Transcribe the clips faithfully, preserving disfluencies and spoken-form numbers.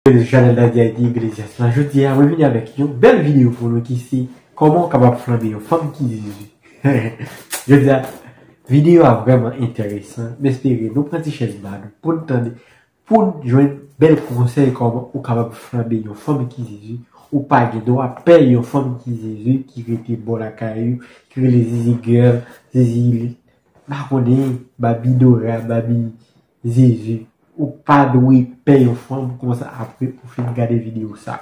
Chanèl Daddy Haiti Iglesias la. Jodi a, mwen vini avèk yon bèl videyo pou nou ki se kòman w kapab flanbe yon fanm ki zizi. Jodi a, videyo a vrèman enteresan. M espere nou pran ti chèz ba nou pou n tande, pou n jwenn bèl konsèy kòman ou kapab flanbe yon fanm ki zizi. Ou pa gen dwa pè yon fanm ki zizi, ki rete bò lakay ou, ki rele zizi girl, zizi, m pa konnen, Baby Dora, Baby Zizi. Ou pa dwe pè yon fanm konsa apre ou fin gade videyo sa.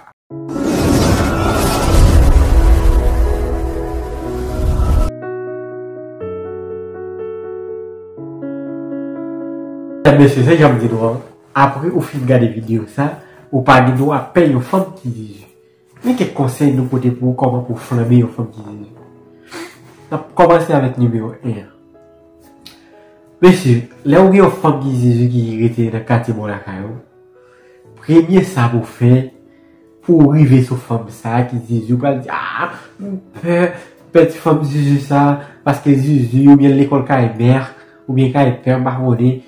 Mesye, se jan m di nou an, apre ou fin gade videyo sa, ou pa gen dwa pè yon fanm ki zizi. Men kèk konsèy nou pote pou ou kòman pou flanbe yon fanm ki zizi. N ap kòmanse avèk nimewo en an. Mesye, lè ou gen yon fanm ki zizi ki rete nan katye bò lakay ou, premye sa pou w fè, pou w rive sou fanm sa a ki zizi, ou pral di, "Ah, m pè, pè ti fanm zizi sa a, paske zizi oubyen lekòl kay mè, oubyen kay pè, m pa konnen,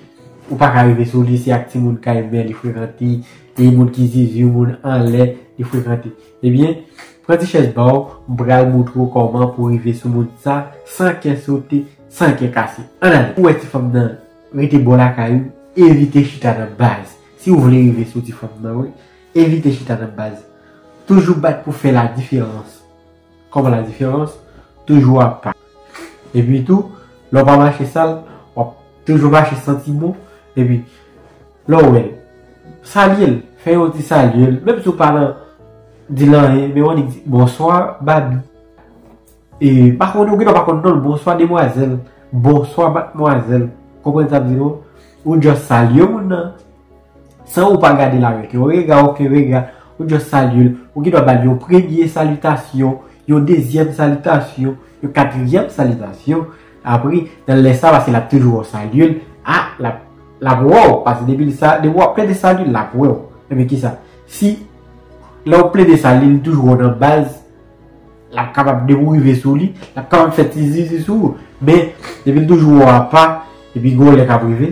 ou pa ka rive sou li, se ak timoun kay mè li frekante, e moun ki zizi, moun anlè li frekante." Ebyen, pran ti chèz ba w, m pral montre w kòman pou w rive sou moun sa, san kè sote, san kè kase. Ann ale. Ou wè ti fanm nan rete bò lakay ou, evite chita nan baz. Si w vle rive sou ti fanm nan, wi, evite chita nan baz. Toujou bat pou fè la diferans. Kòman la diferans? Toujou apa. Epi tou, lè w pa mache sal, w ap toujou mache santi bon. Epi, lè w wè l, salye l, fè yon ti salye l. Menm si w pa nan di l anyen, men w annik di, "Bonswa, Baby." E, pa konnen, ou gen dwa pa konn non l, "Bonswa, demwazèl." "Bonswa, madmwazèl." Konprann sa m di nou? Ou just salye moun nan. San ou pa gade l avèk yon rega, okenn rega, ou just salye l. Ou gen dwa ba l yon premye salitasyon, yon dezyèm salitasyon, yon katriyèm salitasyon. Apre, nan lè sa, paske l ap toujou wè w salye l, a, l ap, l ap wè w, paske depi l sa, depi w ap plede salye l, l ap wè w. Ebyen, kisa? Si, lè w plede salye l, li toujou wè w nan baz, l ap kapab, depi w rive sou li, l ap kapab fè ti zizi sou ou. Men, depi l toujou wè w apa, epi gen yon lè k ap rive,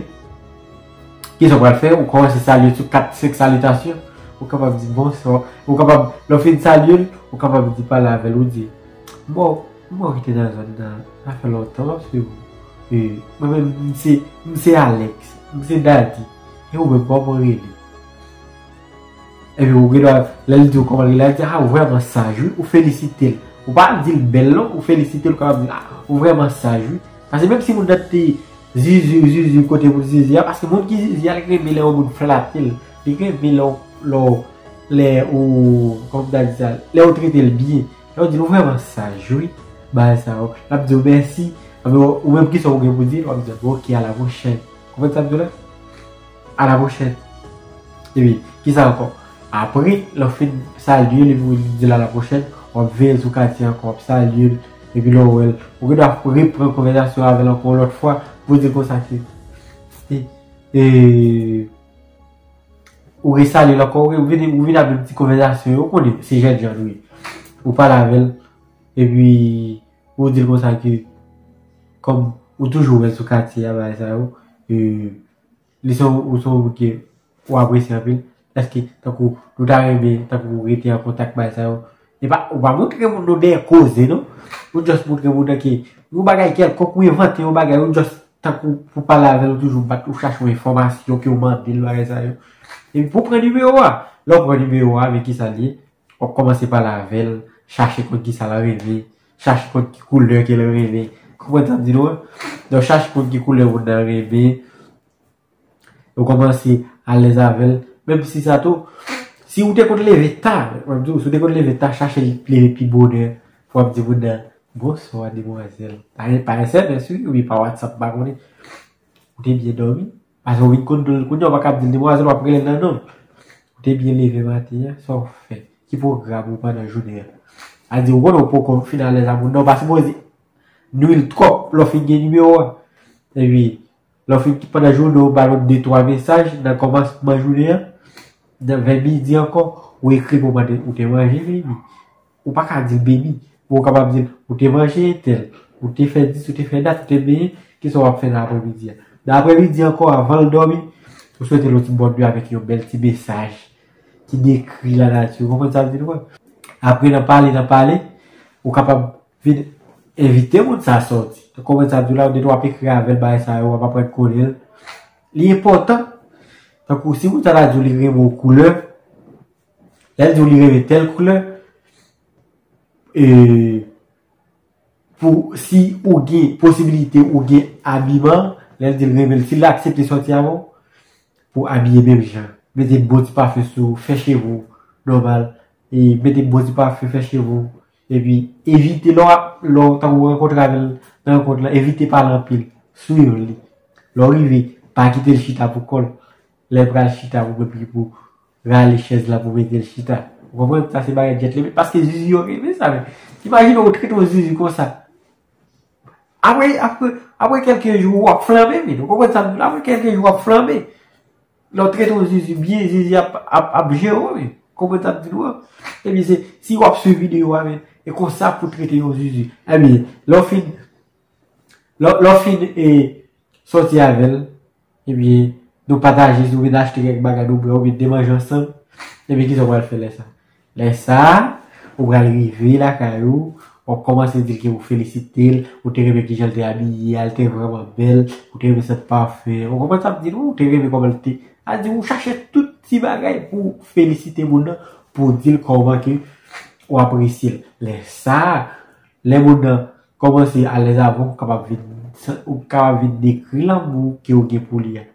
kisa w pral fè? Ou kòmanse salye sou kat, senk salitasyon. Ou kapab di, "Bonswa." Ou kapab, lè w fin salye l, ou kapab di, pale avè l, ou di, "Bon, m wè w rete nan zòn nan, sa fè lontan m ap swiv ou. E, mwen menm, m se, m se Alex, m se Daddy. E ou menm, kòman w rele?" Epi ou gen dwa, lè l di w kòman l rele, l di, "Ah, ou vrèman saj, wi." Ou felisite l. Ou pa di l bèl, non, ou felisite l, ou kapab di, "Ah, ou vrèman saj, wi." Paske menm si moun nan te zizi, zizi, kote pou zizi a, paske moun ki zizi a, li renmen lè yon moun flate l. Li renmen lè w, lè w, lè ou, kòman m ta di sa, lè ou trete l byen. Lè w di l, "Ou vrèman saj, wi." Bagay sa yo. L ap di w mèsi. Epi ou, ou menm, kisa ou gen pou di l? W ap di l, "Bon, oke, à la prochaine." Konprann sa m di w la? À la prochaine. Epi, kisa ankò? Apre, lè w fin salye l, epi w di l à la prochaine, w ap veye l sou katye ankò, w ap salye l, epi lè w wè l, ou gen dwa reprann konvèsasyon avè l ankò yon lòt fwa, pou w di l konsa ke, e, e, ou resalye l ankò, ou vin, ou vin avè ti konvèsasyon yo, ou konnen, se jènjan nou ye. Ou pale avè l, epi, ou di l konsa ke, kòm ou toujou wè l sou katye a, bagay sa yo, e, li se yon, ou se yon moun ke ou apresye anpil, èske tankou nou ta renmen, tankou rete an kontak, bagay sa yo, e pa, ou pa montre moun nan dèyè koze, non. Ou just montre moun nan ke yon bagay kèlkonk, ou envante yon bagay, ou just tankou pou pale avè l, ou toujou bat, ou chache yon enfòmasyon ke w mande l, bagay sa yo. Epi pou w pran nimewo a, lè w pran nimewo a, men kisa l ye? W ap kòmanse pale avè l, chache konn kisa l renmen, chache konn ki koulè ke l renmen. Konprann sa m di nou an? Donk, chache konn ki koulè moun nan renmen. Ou kòmanse alèz avè l. Menm si sa tou, si ou te konn leve ta, mwen di w, si ou te konn leve ta, chache leve pi bonè. W ap di moun nan, "Bonswa, demwazèl." Pa, pa S M S, wi, oubyen pa WhatsApp, m pa konnen. Ou te byen dòmi? Paske ou vin konn, kounye a ou pa ka ap di l demwazèl, w ap rele l nan non l. Ou te byen leve maten an, sa w fè? Ki pwogram ou pandan jounen an? A di, ou konnen ou poko fin alèz ak moun nan, ou pa sipoze nwi l twòp lè w fin gen nimewo a. Epi, lè w fin, pandan jounen, ou ba l yon de twa mesaj nan kòmansman jounen an, nan vè midi ankò, ou ekri l pou mande, "Ou te manje, baby?" Ou pa ka di l baby, men ou kapab di l, "Ou te manje entèl, ou te fè dis, ou te fè dat, ou te benyen, kisa w ap fè nan aprèmidi a?" Nan aprèmidi ankò, avan l dòmi, ou swete l yon ti bòn nwi avèk yon bèl ti mesaj. ki dekri lanati. Ou konprann sa m di nou an? Apre nan pale, nan pale, ou kapab vin envite moun sa sòti. Ou konprann sa m di w la, ou de w ap ekri avè l bagay sa yo, w ap aprann konnen l. Li enpòtan. Tankou si moun sa ta di w li renmen yon koulè, lè l di w li renmen tèl koulè, e, pou, si ou gen posibilite, ou gen abiman, lè l di l renmen l, si l aksepte sòti avè w, pou abiye menm jan. Mete bon ti pafen sou, fè cheve w nòmal, e mete bon ti pafen, fè cheve w, epi evite lè w ap, lè w tankou w rankontre avè l nan rankont lan, evite pale anpil, swiv li. Lè w rive, pa kite l chita pou kò l. Lè l pral chita pou, epi pou rale chèz la pou mete l chita. Ou konprann? Sa se bagay djèt li, paske zizi yo renmen sa, men. Imajine w trete yon zizi konsa. Apre, apre, apre kèlke jou, w ap flanbe, men. Ou konprann sa m di w la? Apre kèlke jou, w ap flanbe. Lè w trete yon zizi byen, zizi ap, ap, ap jere w, men. Konprann sa m di w an? Ebyen, se, si w ap swiv videyo a, men, e konsa pou trete yon zizi. Ebyen, lè w fin, lè, lè w fin, e, sòti avè l, ebyen, nou pataje, si w vin achte kèk bagay, nou bwè, oubyen de manje ansanm, ebyen, kisa w pral fè lè sa? Lè sa, ou pral rive lakay ou, w ap kòmanse di l ke ou felisite l, ou te renmen kijan l te abiye a, l te vrèman bèl, ou te renmen sant pafen, ou konprann sa m di nou, ou te renmen kòman l te, a di ou chache tout ti bagay pou felisite moun nan, pou di l kòman ke ou apresye l. Lè sa, lè moun nan kòmanse alèz avè w, ou kapab vin, ou kapab vin dekri lanmou ke ou gen pou li a.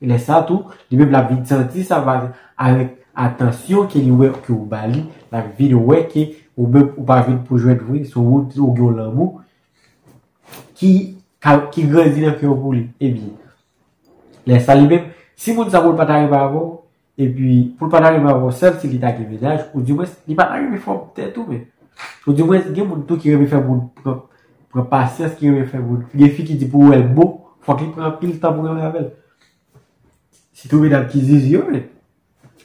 E lè sa tou, li menm l ap vin santi sa va avèk atansyon ke li wè ke ou ba li, l ap vin wè ke ou menm ou pa vin pou jwenn vre, se ou, ou gen yon lanmou ki, ka, ki grandi nan kè w pou li. Ebyen, lè sa li menm, si moun sa pou l pa ta renmen avè w, epi pou l pa ta renmen avè w, sèl si li ta gen mennaj, oudimwens li pa ta renmen fè w tèt ou, men. Oudimwens gen moun tou ki renmen fè moun pran, pran pasyans, ki renmen fè moun. Gen fi ki di pou wè l bon, fòk li pran anpil tan pou renmen avè l. Sitou medam ki zizi yo, men.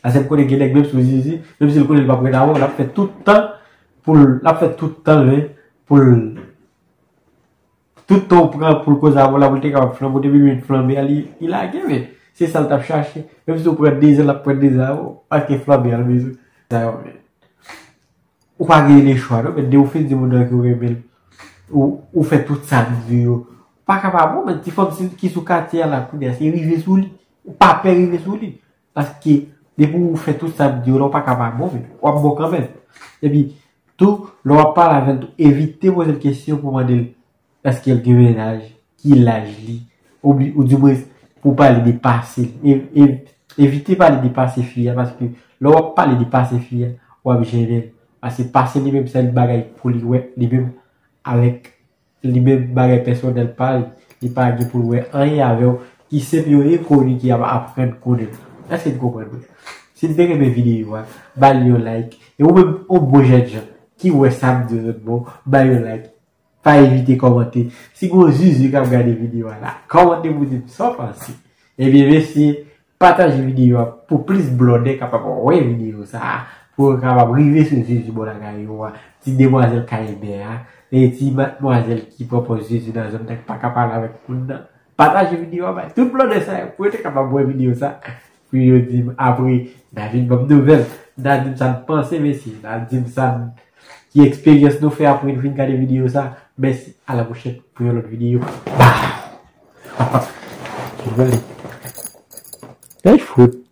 Paske m konnen gen nèg menm sou zizi, menm si l konnen l p ap ret avè w, l ap fè tout tan pou l, l ap fè tout tan, men, pou l, tout tan w pran pou l koze avè w la, pou l te kapab flanbe, depi l vin flanbe a, li, li lage, men. Se sa l t ap chache. Menm si w pran dezan, l ap pran dezan avè w, paske flanbe a l bezwen. Sa yo, men. Ou pa gen lechwa, non, men de ou fin di moun nan ke w renmen l, ou, ou fè tout sa l di yo. Ou pa ka pa bon, men ti fanm si, ki sou katye a la, kounye a, se rive sou li. Ou pa pè rive sou li. Paske, depi ou fè tout sa l di yo la, ou pa ka pa bon, men w ap bon kanmenm. Epi, tou, lè w ap pale avè l tou, evite poze l kesyon pou mande l èske l gen mennaj, ki laj li, oubli, oudimwens, pou pale de pase l. E, e, evite pale de pase fi a, paske lè w ap pale de pase fi a, w ap jennen l. Paske pase li menm, se yon bagay pou li wè, li menm, avèk li menm bagay pèsonèl pa li, li pa gen pou l wè anyen avè w, ki senp yon enkoni ki ap aprann konnen l. Èske n konprann mwen? Si n te renmen videyo a, ba li yon like. E ou menm, yon bon jènjan, ki wè sa m di w bon, ba yon like. Pa evite kòmante. Si gen yon zuzu k ap gade videyo a la, kòmante pou di m sa w panse. Ebyen, mesye, pataje videyo a pou plis blòdè kapab wè videyo sa a, pou yo kapab rive sou zuzu bò lakay yo a. Ti demwazèl Kayibè a, e ti madmwazèl ki pran pòz zuzu nan zòn nan, ki pa ka pale avèk moun nan. Pataje videyo a, bay tout blòdè sa yo, pou yo te kapab wè videyo sa, pou yo di m apre, n a vin ban m nouvèl, n a di m sa n panse, mesye, n a di m sa n, ki eksperyans nou fè apre n fin gade videyo sa. Mèsi, a la pwochèn pou yon lòt videyo. Bye! Ay, fout.